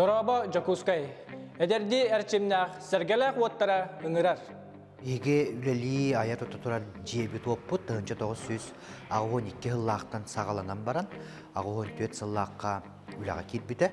Дорообо, Дьокуускай! Эдэрдии эрчимнээх, сэргэлээх уоттара ыҥырар. Биһиги үлэлии айа тута турар дьиэбит-уоппут 1982 сыллаахтан саҕаланан баран, 84 сыллаахха үлэҕэ киирбитэ.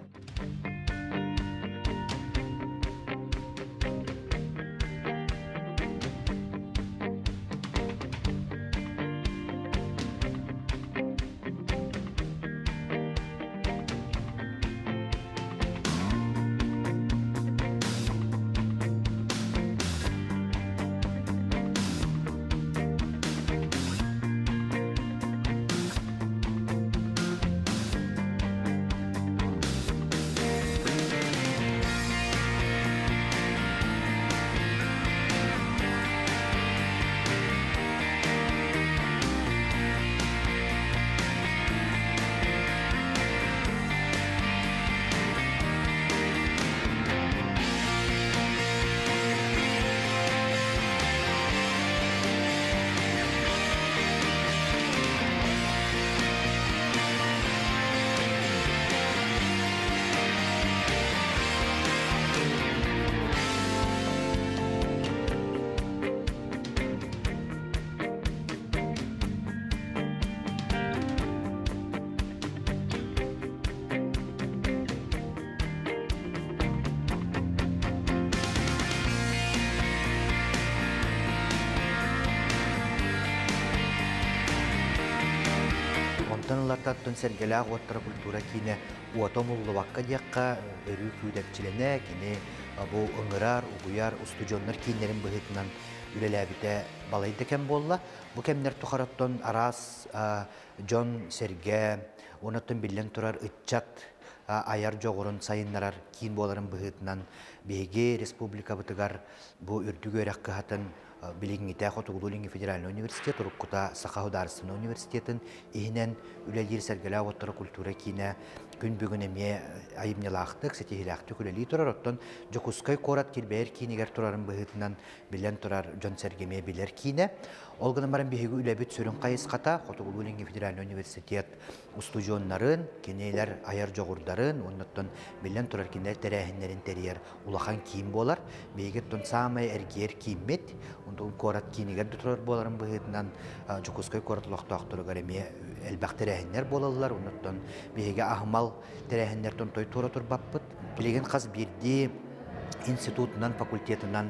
Онтон ылартан Сэргэлээх уоттара культура киинэ уота умуллубакка диэххэ, өрүү күүдэпчилэнэ, кини бу ыҥырар, угуйар устудьуоннар кииннэрин быһыытынан үлэлээбитэ балайда кэм буолла. Бу кэмнэр тухарыттан араас дьон-сэргэ, онуттан биллэн турар ыччат айар дьоҕурун сайыннарар киин буоларын быһыытынан биһиги республикабытыгар бу үрдүк үөрэх кыһатын билиҥҥитэ Хотугулуу-Илиҥҥи федеральнай университет уруккута Саха судаарыстыбаннай университетын иһинэн үлэлиир Сэргэлээх уоттара культура киинэ күн бүгүн эмиэ айымньылаахтык, ситиһиилээхтик үлэлии турар. Оттон Дьокуускай куорат килбэйэр киинигэр турарын быһыытынан биллэн турар дьон-сэргэ эмиэ билэр киинэ. Ол гынан баран биһиги үлэбит сүрүн хайысхата Хотугулуу-Илиҥҥи федеральнай университет устудьуоннарын, кинилэр айар дьоҕурдарын уонна биллэн турар кинилэр тэрээһиннэрин тэрийэр улахан киин буолар. Биһиги оттон саамай эргийэр кииммит, онтон куорат киинигэр да турар буоларын быһыытынан Дьокуускай куорат олохтоохторугар эмиэ элбэх тэрээһиннэр буолаллар. Оннуттан биһиги аһымал тэрээһиннэртэн той туора турбаппыт. Билигин хас биирдии институтунан, факультетынан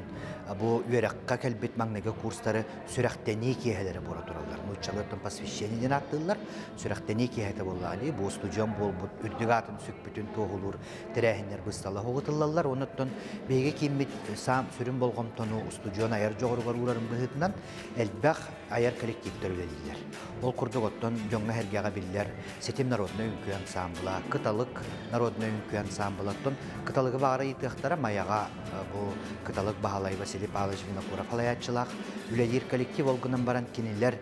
бу үөрэххэ кэлбит маҥнайгы курстары сүрэхтэнии киэһэлэрэ буола тураллар. Нууччалыттан посвящение диэн ааттыыллар. Сүрэхтэнии киэһэтэ буоллаҕа дии. Бу устудьуон буолбут үрдүк аатын сүкпүтүн туоһулуур тэрээһиннэр быстала ыытыллаллар. Онуттан биһиги кииммит саам сүрүн болҕомтону устудьуон айар дьоҕуругар уурарын быһыытынан элбэх айар коллективтэр үлэлииллэр. Ол курдук оттон дьоҥҥо-сэргэҕэ биллэр Ситим народнай үҥкүү ансаамбыла, Кыталык народнай үҥкүү ансаамбыла. Оттон Кыталыгы баҕара ыйытыахтара Майаҕа бу Кыталык Баһылай Василий Павлович Винокуров салайааччылаах үлэлиир коллектив ол гынан баран кинилэр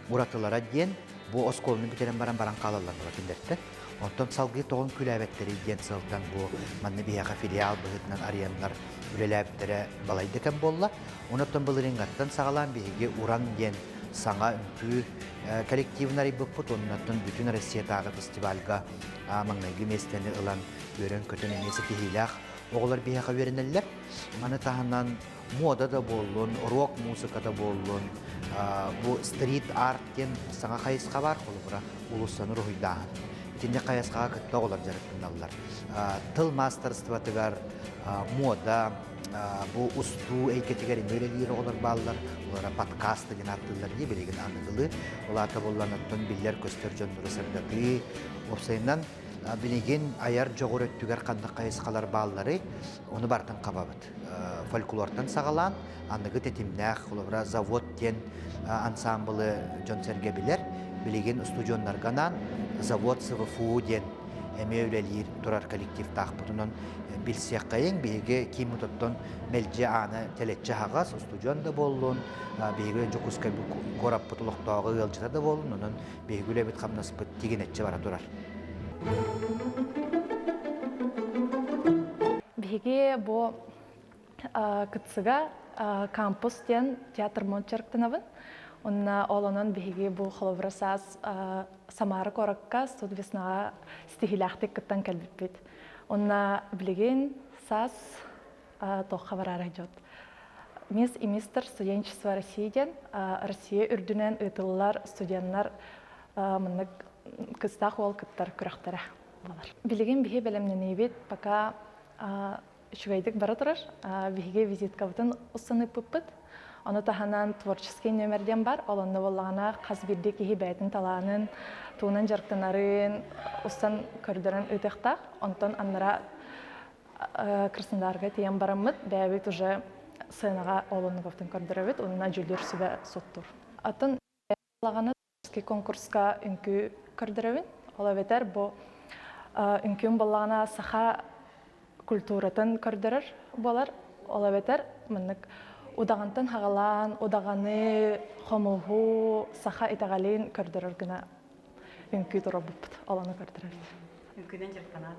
уратылара диэн бу оскуоланы бүтэрэн баран баран хаалаллар була кинилэртэн. Онтон салгыы тоҕо үҥкүүлээбэттэрий диэн сыалтан бу манна биһиэхэ филиал быһыытынан арыйаннар үлэлээбиттэрэ балайда кэм буолла. Онуттан былырыыҥҥаттан саҕалаан биһиги Уран диэн саҥа үҥкүү коллективын арыйбыппыт уоннаттан бүтүн Россиятааҕы фестивальга маҥнайгы миэстэни ылан үөрэн-көтөн эмиэ ситиһиилээх оҕолор биһиэхэ үөрэнэллэр. Маны таһынан муода да буоллун, рок-музыка да буоллун, бу стрит-арт диэн саҥа хайысха баар, холобура, уулуссаны уруһуйдааһын. Итинник хайысхаҕа кытта оҕолор дьарыктаналлар. Тыл маастарыстыбатыгар муода, бу устуу эйгэтигэр эмиэ үлэлиир оҕолор бааллар. Олора подкаст диэн ааттыыллар дии билигин аныгылыы. Ол аата буоллан оттон биллэр-көстөр дьоннору сырдатыы. Уопсайынан билигин айар дьоҕур өттүгэр ханнык хайысхалар баалларый, ону барытын хабабыт. Фольклортан саҕалаан аныгы тэтимнээх, холобура, завод диэн ансаамбылы дьон-сэргэ билэр. Билигин устудьуоннарга анаан завод СВФУ диэн эмиэ үлэлиир турар коллективтаахпыт. Онон билсиэххэйиҥ, биһиги кииммит оттон мэлдьи ааны тэлэччи аһаҕас, устудьуон да буоллун, биһиги Дьокуускай куораппыт олохтооҕо ыалдьыта да буоллун, онон биһиги үлэбит-хамнаспыт тигинэччи бара турар. Биһиги бу Кытсыга кампус диэн театр дьарыктанабын. Онно ол онон биһиги бу холобура саас Самара куоракка Студ веснаҕа ситиһиилээхтик кыттан кэлбиппит. Онна билигин саас туохха бараары дьот. Мисс и мистер студенчество России диэн Россия үрдүнэн ыытыллар студеннар маннык кыстаах уол кыттар күрэхтэрэ буолар. Билигин биһи бэлэмнэниибит пока үчүгэйдик бара турар. Биһиги визиткабытын устан ыыппыппыт. Ону таһынан творческий нүөмэр диэн бар. Ол онно буоллаҕына хас биирдии киһи бэйэтин талаанын, тугунан дьарыктанарын устан көрдөрөн ыытыахтаах. Онтон аннара Краснодарга тиийэн бараммыт, бэйэбит уже сценаҕа ол оннугабытын көрдөрөбүт уонна дьүүллүүр сүбэ суттур. Атын буоллаҕына конкурска үҥкүү көрдөрөбүн. Ол эбэтэр бу үҥкүүм буоллаҕына саха культуратын көрдөрөр буолар. Ол эбэтэр маннык удаҕантан хаҕалаан, удаҕаны, хомуһу, саха итэҕэлин көрдөрөр гына үҥкүү туруорбуппут. Ол ону көрдөрөбүт. Үҥкүүнэн дьарыктанаат?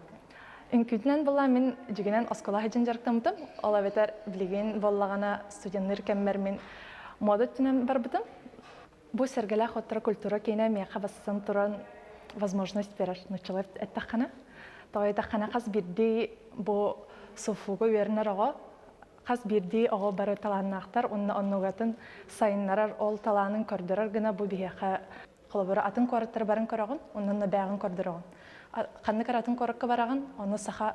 Үҥкүүтүнэн буолла мин дьигинэн оскуола сылдьан дьарыктаммытым. Ол эбэтэр билигин буоллаҕына студенныыр кэммэр мин мода өттүнэн барбытым. Бу Сэргэлээх оттора культура киинэ миэхэ бастатан туран возможность берер нуччалар эттэххинэ. Тоҕо эттэххинэ хас биирдии бу СУФУга үөрэнэр оҕо хас биирдии оҕо бары талааннаахтар уонна оннугатын сайыннарар ол талаанын көрдөрөр гына бу биһиэхэ холобура атын куораттары баран көрөҕүн онно бэйэҕин көрдөрөҕүн. Ханнык эрэ атын куоракка бараҕын, ону саха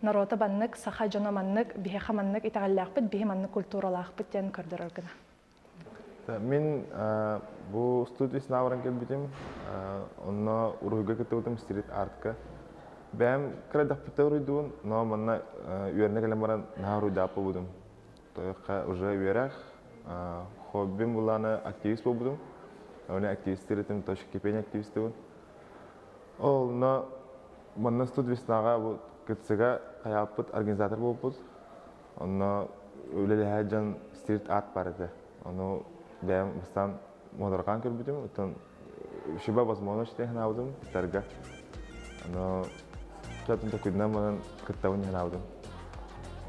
норуота баннык, саха дьоно маннык, биһиэхэ маннык итэҕэллээхпит, биһи маннык культуралаахпыт диэн көрдөрөр гына. Мин бу студия баран кэлбитим. Онно уруһуйга кыттыбытым стрит артка. Бэйэм кыра даппыта уруйдуун, но манна үөрэнэ кэлэн баран наһаа уруйдаап буолбутум. Тойохха уже үөрэх, хоббим булааны активист буолбутум. Оны активистир этим, точка кипения активистыбын. Ол, но манна студ веснаға бу кытсыга хайааппыт организатор буолбут. Онно үлэлэһэ дьон стрит арт бар этэ. Ону бэйэм бастаан муодарҕаан көрбүтүм, оттон шуба возможность ханаабытым кыттарга. Ону чатын токуйдунан манан кыттабын ханаабытым.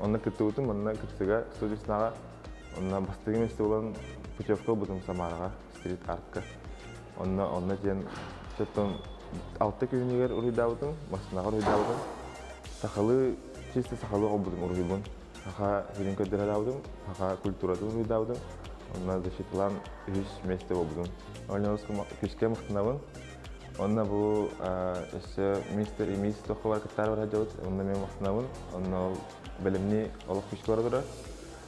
Онно кыттыбытым, онно кыттыга студиясынаҕа онно бастакы месте булан путевка ылбытым Самараҕа стрит артка. Онно онно диэн чоттон алта күһүнүгэр уруйдаабытым, массыынаҕа уруйдаабытым. Сахалыы чисто сахалыы оҕолбутум уруһуйбун. Саха сирин көрдөрө саха культуратын уруйдаабытым. Онно защиталаан үһүс месте буолбутум. Оонньоруска күүскэ махтанабын. Онно бу өссө мистер и мисс тоххо кыттаар бар дьабыт. Онно мен махтанабын. Онно бэлэмни олох күүскэ бара турар.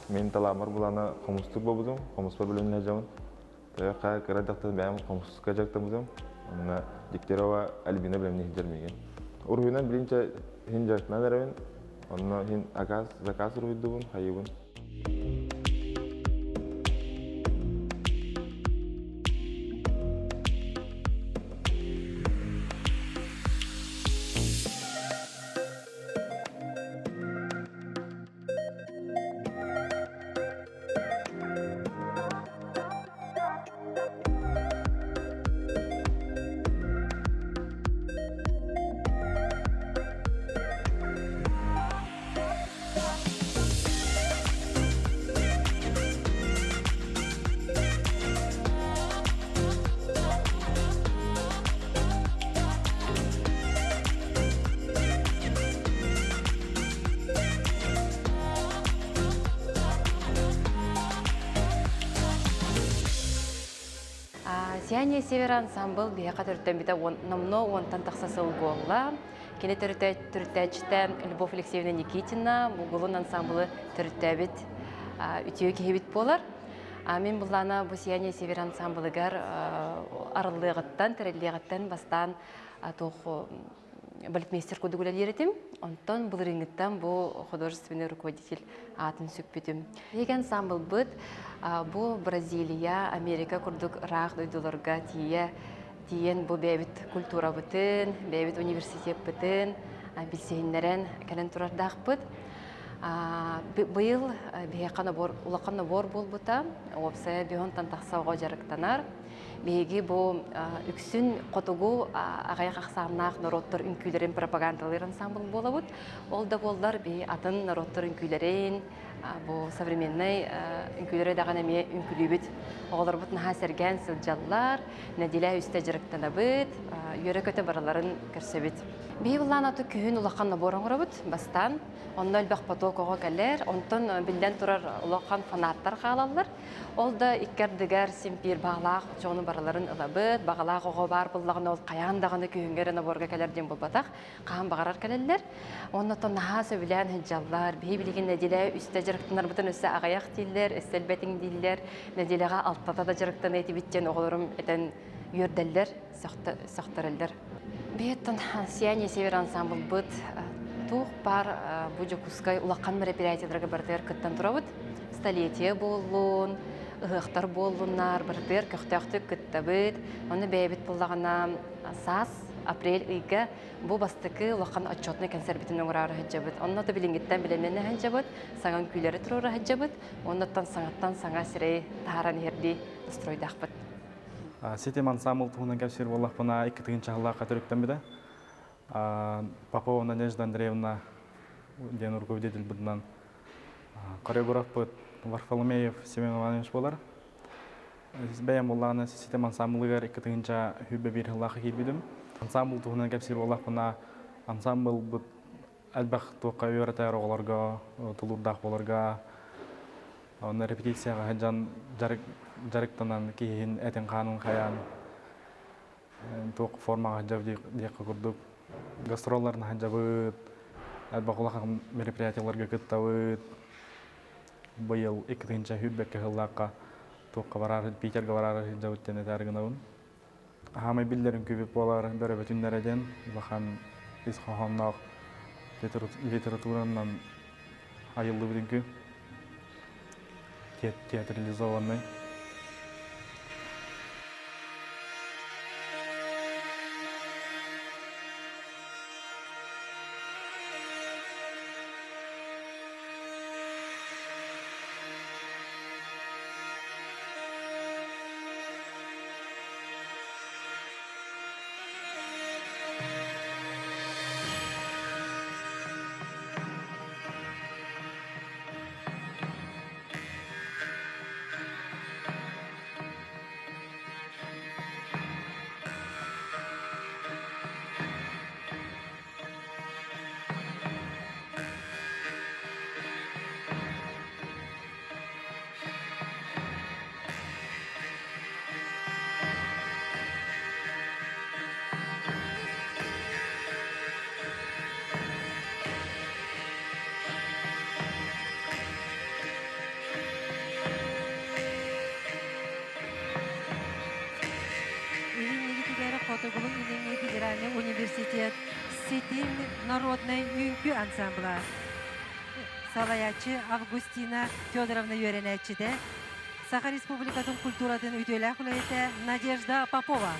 Мен талаамар булана хомустук буолбутум. Хомуспар бэлэмни дьабын. Тойоха кыра дьахтар бэйэм хомуска дьарыктаммытым. Онно Дегтярова Альбина бэлэмни сылдьар миигин. Уруһуйунан билинчэ хин дьарыктанан эрэбин. Онно хин акаас заказ уруһуйдубун, хайыбын. Сияние Севера ансамбл биһиэхэ төрүттэммитэ номнуо уонтан тахса сыл буолла. Кини төрүттээччитэ Любовь Алексеевна Никитина Бугулун ансамблы төрүттээбит үтүө киһибит буолар. Мин буллаана бу Сияние Севера ансамблыгар арыллыаҕыттан, тэриллиэҕиттэн бастаан туох балетмейстер курдук үлэлиир этим. Онтон былырыыҥҥыттан бу художественный руководитель аатын сүкпүтүм. Биһиги ансамблбыт бу Бразилия, Америка курдук ыраах дойдуларга тиийэ тиийэн бу бэйэбит культурабытын, бэйэбит университеппытын билсиһиннэрэн кэлэн турардаахпыт. Быйыл биһиэхэ набор, улахан набор буолбута. Уопсайа биһонтан тахса оҕо дьарыктанар. Биһиги бу үксүн хотугу аҕыйах ахсааннаах норуоттар үҥкүүлэрин пропагандалыыр ансамбль буолабыт. Ол да буоллар биһи атын норуоттар үҥкүүлэрин, Бу современнай үҥкүүлэри даҕаны эмиэ үҥкүүлүүбүт. Оҕолорбут наһаа сэргээн сылдьаллар, нэдиэлэ үстэ дьарыктанабыт, үөрэ-көтө барыларын көрсөбүт. Биһи былаан аты күһүн улахан набор оҥоробут бастаан. Онно элбэх поток оҕо кэлэр, онтон биллэн турар улахан фанаттар хаалаллар. Ол да икки ардыгар симпиир баҕалаах дьону барыларын ылабыт. Баҕалаах оҕо баар буоллаҕына ол хайаан даҕаны күһүҥҥү эрэ наборга кэлэр диэн буолбатах. Хаһан баҕарар кэлэллэр. Оннотон наһаа сөбүлээн сылдьаллар. Биһи билигин нэдиэлэ үстэ дьарыктанарбытын өссө аҕыйах дииллэр, өссө элбэтиҥ дииллэр. Нэдиэлэҕэ алтата да дьарыктаныа этибит диэн оҕолорум этэн үөрдэллэр, сөхтөрөллөр. Биһиттэн Сияние Север ансамблбыт туох баар бу Дьокуускай улахан мероприятиеларга барытыгар кыттан турабыт. Столетие буоллун, ыһыахтар буоллуннар, барытыгар көхтөөхтүк кыттабыт. Ону бэйэбит буоллаҕына саас, апрель ыйга бу бастакы улахан отчетнай концерпитин оҥороору сылдьабыт. Онно да билиҥҥиттэн бэлэмнэнэ сылдьабыт, саҥа үҥкүүлэри туруора сылдьабыт, оннуттан саҥаттан саҥа сирэй таһааран иһэрдии настройдаахпыт. Ситим ансамбл туһунан кэпсиир буоллахпына, 2 тыһыынча төрүттэммитэ. Попова Надежда Андреевна диэн руководитель хореографпыт Варфоломеев Семен Иванович буолар. Бэйэм буоллаҕына ситим ансамблыгар 2 тыһыынча 21 сыллаах киирбитим. Ансамбл туһунан кэпсиир буоллахпына, ансамблбыт элбэх туохха үөрэтэр оҕолорго, тулуурдаах буоларга, онно репетицияҕа сылдьан дьарыктанан киһин этин-хаанын хайаан туох формаҕа сылдьабыт диэххэ курдук гастролларына сылдьабыт, элбэх улахан мероприятиеларга кыттабыт. Быйыл 2 тыһыынча 21 сыллаахха туохха бараары Питергэ бараары сылдьабыт диэн этээр гынабын. Аһаамай биллэрин күүбүт буолар бөрөбөтүннэрэ диэн улахан ис хоһоонноох литературанан айыллыбыт үҥкүү театрализованный. Илин Хотугулуу-Илиҥҥи федеральнай университет Ситим народнай үҥкүү ансамбла салайааччы Августина Федоровна үөрэнээччитэ, Саха Республикатын культуратын үтүөлээх үлэһитэ Надежда Попова.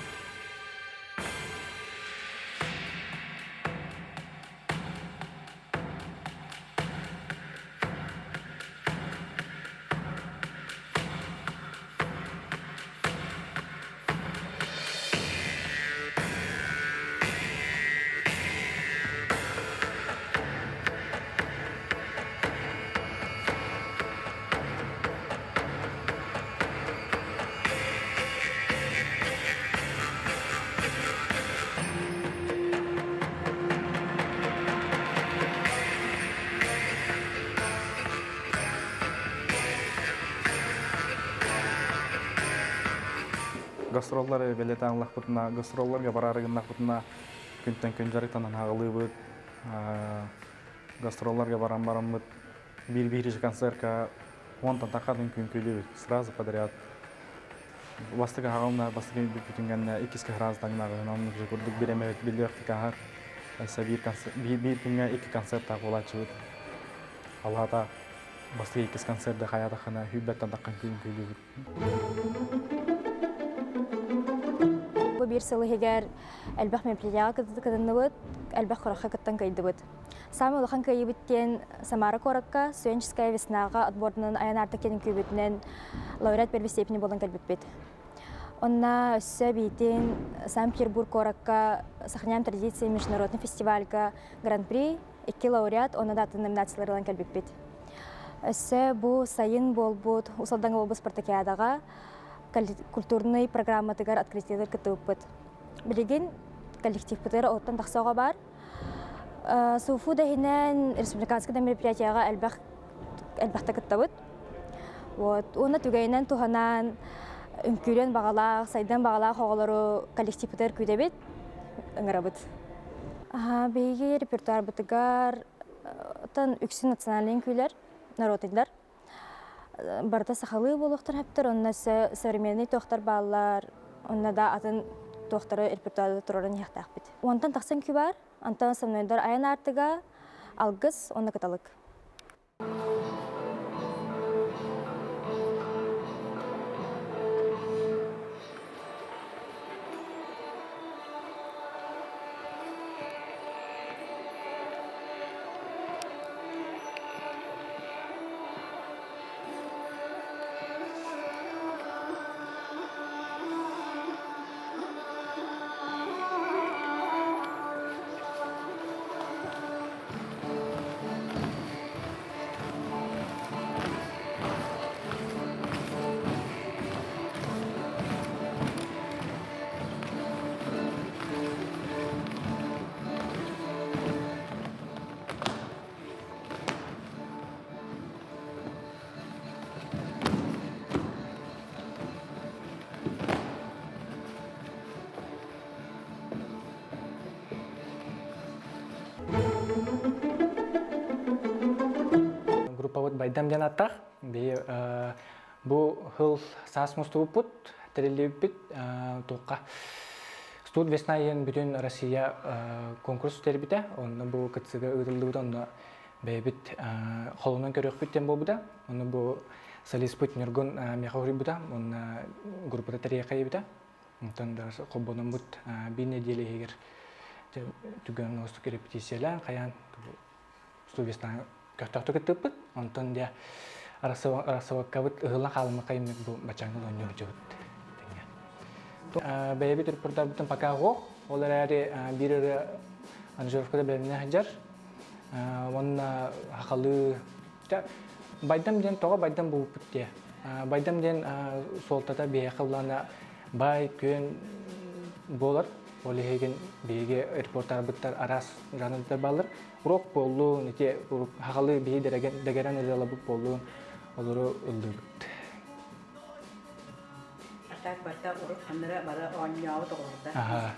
Гастроллары бэлиэтээн ыллахпытына, гастролларга бараары гыннахпытына күнтэн күн дьарыктанан хаҕылыыбыт. Гастролларга баран бараммыт биир-биир концертка уонтан тахатын күн күлүүбүт сразу подряд. Бастакы хаҕылна бастакы бүтүн кэннэ иккискэ сразу таҥнаҕын оннук курдук бириэмэбит биллиэхтик аһар. Өссө биир биир күҥҥэ икки концерттаах буолааччыбыт. Алаата бастакы иккис концерты хайаатаххына сүүрбэттэн таххан күн күлүүбүт. Бу биир сыл иһигэр элбэх мероприятияҕа кытынныбыт, элбэх күрэххэ кыттан кыайдыбыт. Саамай улахан кыайыыбыт диэн Самара куоракка Студенческая веснаҕа отборунан айан аартык диэн үҥкүүбүтүнэн лауреат первой степени буолан кэлбиппит. Онно өссө эбиитин Санкт-Петербург куоракка «Сохраняем традиции» международный фестивальга гран-при, икки лауреат, онно да атын номинациялар ылан кэлбиппит. Өссө бу сайын буолбут Уус Алдаҥҥа буолбут спартакиадаҕа культурнай программатыгар открытиелар кыттыбыппыт. Билигин коллективпытыгар оттон тахса оҕо баар. СУФУ да иһинэн республиканскай да мероприятияҕа элбэх элбэхтэ кыттабыт. Вот. Уонна түгэнинэн туһанан үҥкүүлүөн баҕалаах, сайдыан баҕалаах оҕолору коллективпытыгар күүтэбит, ыҥырабыт. Биһиги репертуарбытыгар тан үксүн национальный үҥкүүлэр, народныйдар. Барыта сахалыы буолуохтар сөптөр, онно современный туохтар бааллар, онно да атын туохтары репертуарда турарын иһиэхтээхпит. Онтон тахсан үҥкүү баар, онтон основнойдар айан аартыга, алгыс уонна кыталык. Группабыт Байдам диэн аттаах. Биһи бу хыл саас мустубуппут, тэриллибиппит туохха Студ весна диэн бүтүн Россия конкурс тэрбитэ. Онно бу кытсыга ыытыллыбыт, онно бэйэбит холунан көрүөхпүт диэн буолбута. Онно бу солиспыт Ньургун миэхэ уһуйбута, уонна группата тэрийэхэ Онтон да холбономмут биир нэдиэлэ иһигэр түгэн оҥостук репетициялаан хайаан студиястаан көхтөөхтүк кыттыппыт. Онтон дьэ арахсыбаккабыт ыһыллан хаалыммакка бу баччааҥҥы оонньуу сылдьабыт тэҥҥэ. Бэйэбит репортарбытын пока оҕо, ол эрээри биир ырыа аранжировкада бэлэмнээх сылдьар. Уонна хахалыы Байдам диэн тоҕо байдам буолбуппут диэ. Байдам диэн суолтата биһиэхэ улаана баай күөн буолар. Ол иһигин биһиги репортарбыттар араас жанрдар бааллар. Урок буоллун, ити хахалы биһи дэгэрэн ырыалабыт буоллун, олору ыллыыбыт. А так барыта урут ханнара бары оонньообут оҕолорда.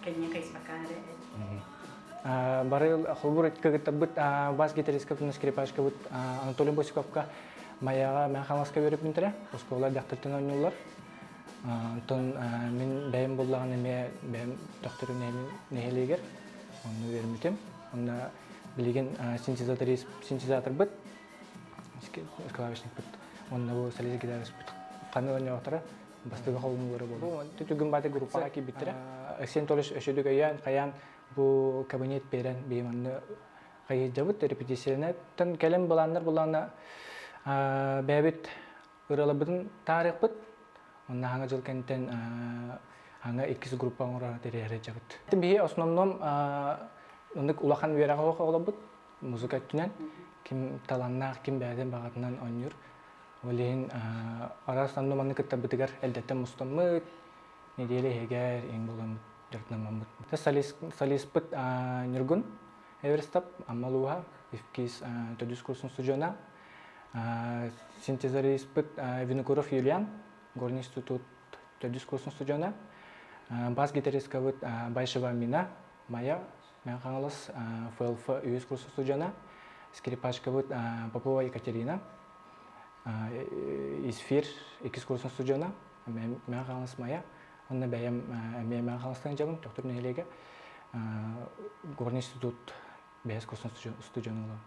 Кэннин хайыспаккаан эрэ. Бары холбур кыгыттарбыт бас гитаристка скрипачкабыт Анатолий Босиковка Майаҕа Мэҥэ Хаҥаласка үөрэппиттэрэ. Оскуола дьахтартан оонньууллар. Онтон мин бэйэм буллаҕын эмиэ бэйэм төхтөрү нэһилиэгэр онно үөрэммитим. Онно билигин синтезаторбыт, клавишникпыт, онно бу солист гитариспыт ханна оонньоохторо бастакы холонуулара буолла. Түгүн баата группаҕа киирбиттэрэ. Алексей Анатольевич өсөдүк өйөөн, хайаан бу кабинет биэрэн биһи манна хайыйдабыт репетицияланан кэлэн былааннар булаана бэйэбит ырыаларбытын таарыахпыт. Онно хаҥа дьыл кэнниттэн хаҥа иккис группа оҥоро тэрийэр дьабыт. Биһи основном оннук улахан үөрэҕи оҕолорбут музыка өттүнэн ким таланнаах, ким бэйэтин баҕатынан оонньуур. Ол иһин араас онно манны кыттарбытыгар элдэттэн мустаммыт, нэдиэлэ иһигэр иҥ буоламмыт дьарыктанаммыт. Солиспыт Ньургун Эверстап, Амма улууһа, иккис төрдүс курсун студена. Синтезариспыт Винокуров Юлиан, Горный институт төрдүс курсун студена. Бас-гитаристкабыт Байшева Мина, Майя, Мэҥэ Хаҥалас, ФЛФ үһүс курсун студена. Скрипачкабыт Попова Екатерина, Исфир иккис курсун студена, Мэҥэ Хаҥалас Майа. Онно бэйэм эмиэ Мэҥэ Хаҥаластан дьабын, Төхтүр нэһилиэгэ. Горный институт бэһис курсун студена буолабын.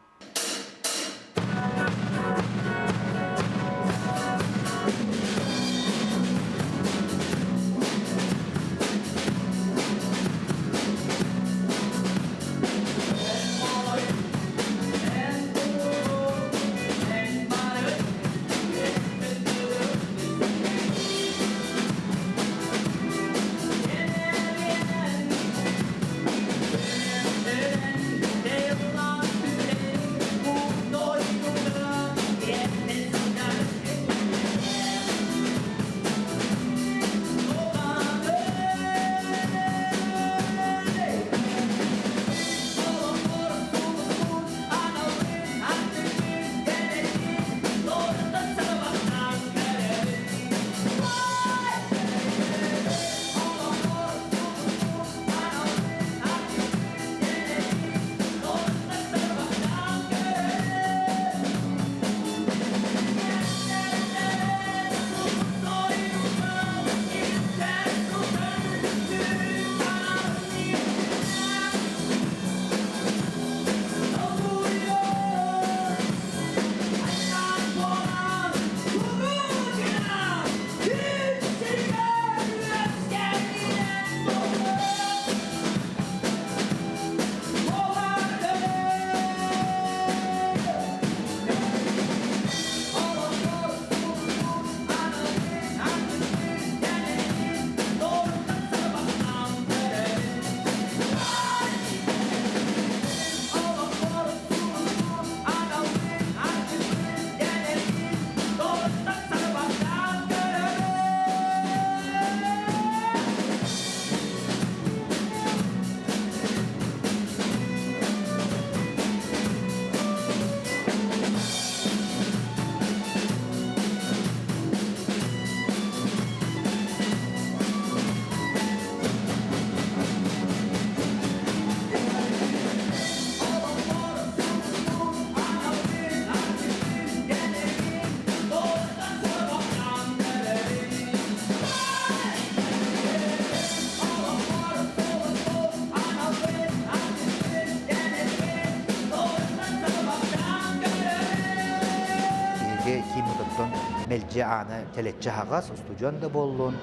Оннуттан мэлдьи ааны тэлэччи аһаҕас, устудьуон да буоллун,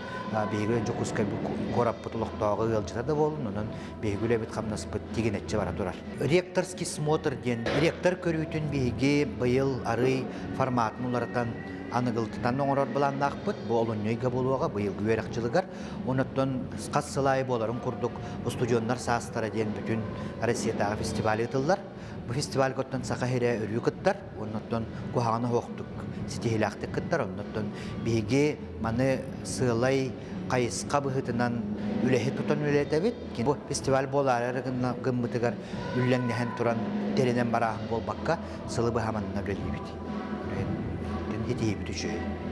биһиги Дьокуускай куораппыт олохтооҕо ыалдьыта да буоллун, онон биһиги үлэбит хамнаспыт тигинэччи бара турар. Ректорский смотр диэн ректор көрүүтүн биһиги быйыл арый форматын уларытан аныгылтытан оҥорор былааннаахпыт. Бу олунньу ыйга буолуоҕа быйылгы үөрэх дьылыгар. Онуттан хас сыл аайы буоларын курдук устудьуоннар саастара диэн бүтүн Россиятааҕы фестиваль ыытыллар. Бу фестивальга оттон Саха сирэ өрүү кыттар, оннуттан куһаҕаны оһохтук ситиһилээхтик кыттар. Оннуттан биһиги маны сыалай хайысха быһыытынан үлэһит тутан үлэлэтэбит. Бу фестиваль буолаары гыммытыгар үллэҥнэһэн туран тэринэн барааһын буолбакка, сылы быһа манна үлэлиибит. Итиһибит үчүгэй.